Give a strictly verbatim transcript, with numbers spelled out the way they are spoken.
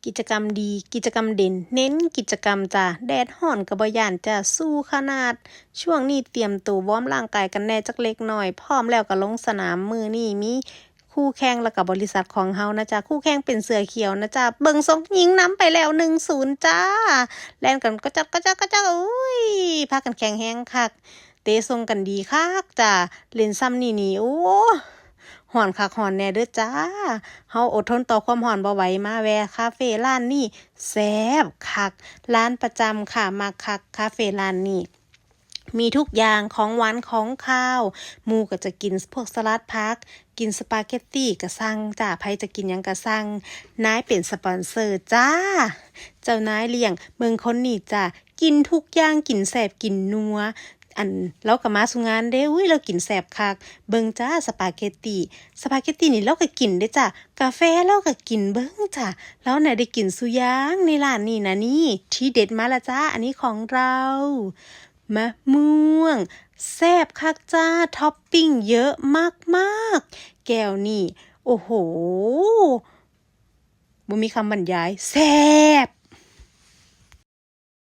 กิจกรรมดี กิจกรรมเด่น เน้นกิจกรรมจ้า แดดฮ้อนก็บ่ย้านจ้า สู้ขนาด ช่วงนี้เตรียมตัววอร์มร่างกายกันแน่จักเล็กน้อย พร้อมแล้วก็ลงสนาม มื้อนี้มีคู่แข่งแล้วก็บริษัทของเฮานะจ้า คู่แข่งเป็นเสื้อเขียวนะจ้า เบิ่งทรงยิงนำไปแล้ว หนึ่งศูนย์ จ้า แล่นกันกระจักกระจักกระจัก โอ้ย พากันแข่งแฮงคัก เตะส่งกันดีคักจ้า เล่นส่ำนี้นี่ โอ้ ฮ้อนคักฮ้อนแน่เด้อจ้า เฮาอดทนต่อความฮ้อนบ่ไหว มาแวะคาเฟร้านนี้ แซ่บคัก ร้านประจำค่ะ มักคักคาเฟร้านนี้ มีทุกอย่าง ของหวานของคาว หมู่ก็จะกินพวกสลัดผัก กินสปาเกตตี้ก็สั่งจ้า ไผจะกินหยังก็สั่ง นายเป็นสปอนเซอร์จ้า เจ้านายเลี้ยง เบิ่งคนนี้จ้า กินทุกอย่าง กินแซ่บ กินนัว อัน ลาวก็มาสู่งานเด้ อุ้ย ลาวกินแซ่บคัก เบิ่งจ้า สปาเกตตี้ สปาเกตตี้นี่ลาวก็กินเด้จ้า กาแฟลาวก็กิน เบิ่งจ้า ลาวน่ะได้กินซุอย่างในร้านนี้นะนี่ ทีเด็ดมาละจ้า อันนี้ของเรา มะม่วง แซ่บคักจ้า ท็อปปิ้งเยอะมากๆ แก้วนี่ โอ้โห บ่มีคำบรรยาย แซ่บ